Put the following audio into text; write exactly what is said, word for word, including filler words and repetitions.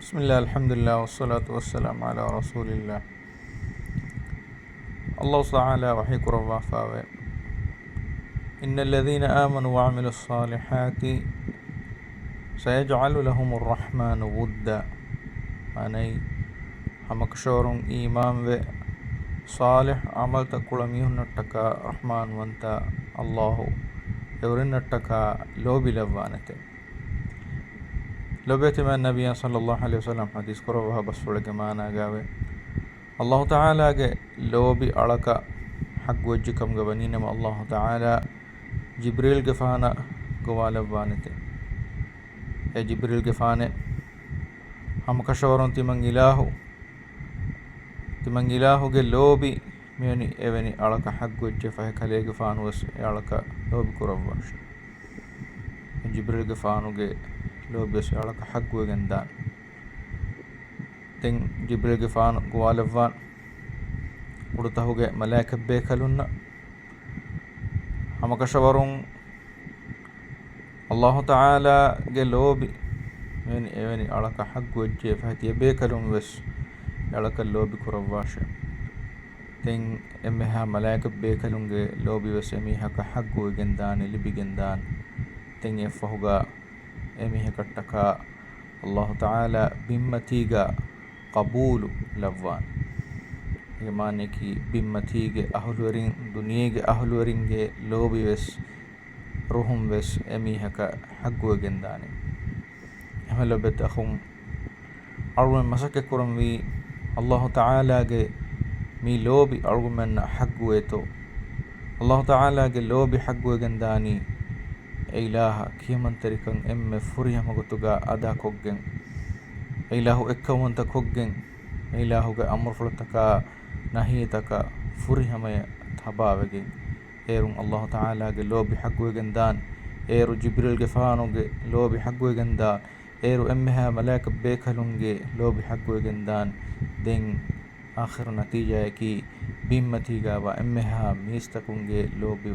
بسم الله، الحمد لله، والصلاة والسلام على رسول الله. الله تعالى وحي كروا فاوي: إن الذين آمنوا وعملوا الصالحات سيجعل لهم الرحمن ودا. މާނައީ، ހަމަކަށަވަރުން އީމާންވެ، ޞާލިޙު ޢަމަލުތައް ކުޅަ މީހުންނަށްޓަކާ ރަޙްމާންވަންތަ ﷲ އެއުރެންނަށްޓަކާ ލޯބި ލައްވާނެތެ. ލޮބުވެތި މާތް ނަބިއްޔާ ޞައްލައްލާހު ޢަލައިހި ވަސައްލަމަ ޙަދީޘް ކުރައްވާ ބަސްފުޅެއްގެ މާނާގައިވޭ، ﷲ ތަޢާލާގެ ލޯބި އަޅަކަށް ޙައްޤުވެއްޖެކަމުގަ ވަނީނަމަ، ﷲ ތަޢާލާ ޖިބްރީލްގެފާނަށް ގޮވާލައްވާނެތެ. އޭ ޖިބްރީލްގެފާނޭ، ހަމަކަށަވަރުން ތިމަން އިލާހު، ތިމަން އިލާހުގެ ލޯބި މިވެނި އެވެނި އަޅަކަށް ޙައްޤުވެއްޖެ ފަހެ، ކަލޭގެފާނުވެސް އެއަޅަކަށް ލޯބި ކުރައްވާށި. ޖިބްރީލްގެފާނުގެ ލޯބިވެސް އެއަޅަކަށް ޙައްޤުވެގެންދާނެ. ދެން ޖިބްރީލްގެފާނު ގޮވާލައްވާން ކުޑަތަހުގެ މަލާއިކަތްބޭކަލުންނަށް. ހަމަކަށަވަރުން ﷲ ތަޢާލާގެ ލޯބި މިވެނި އެވެނި އަޅަކަށް ޙައްޤުވެއްޖެ ފަހެ، ތިޔަބޭކަލުންވެސް އެއަޅަކަށް ލޯބި ކުރައްވާށޭ. ދެން އެންމެހާ މަލާއިކަތްބޭކަލުންގެ ލޯބިވެސް އެމީހަކަށް ޙައްޤުވެގެންދާނެ، ލިބިގެންދާނެ. ދެން އެއަށްފަހުގަ އެމީހަކަށްޓަކާ ﷲ ތަޢާލާ ބިންމަތީގަ ޤަބޫލު ލައްވާނެ. އޭގެ މާނައަކީ، ބިންމަތީގެ އަހުލުވެރިން، ދުނިޔޭގެ އަހުލުވެރިންގެ ލޯބިވެސް، ރުހުންވެސް އެމީހަކަށް ޙައްޤުވެގެންދާނެ. އެހެން ލޮބުވެތި އަޚުން، އަޅުގަނޑު މަސައްކަތްކުރަންވީ، ﷲ ތަޢާލާގެ މި ލޯބި އަޅުގަނޑުމެންނަށް ޙައްޤުވޭތޯ؟ ﷲ ތަޢާލާގެ ލޯބި ޙައްޤުވެގެންދާނީ، އެ އިލާހަށް ކިޔަމަންތެރިކަން އެންމެ ފުރިހަމަ ގޮތުގަ އަދާކޮށްގެން، އެ އިލާހު އެއްކައުވަންތަ ކޮށްގެން، އެ އިލާހުގެ އަމުރުފުޅުތަކާ ނަހީތަކާ ފުރިހަމަޔަށް ތަބާވެގެން، އޭރުން ﷲ ތަޢާލާގެ ލޯބި ޙައްޤުވެގެންދާން، އޭރު ޖިބްރީލްގެފާނުގެ ލޯބި ޙައްޤުވެގެންދާން، އޭރު އެންމެހާ މަލާއިކަތްބޭކަލުންގެ ލޯބި ޙައްޤުވެގެންދާން. ދެން އާޚިރު ނަތީޖާއަކީ، ބިންމަތީގައިވާ އެންމެހާ މީސްތަކުންގެ ލޯބި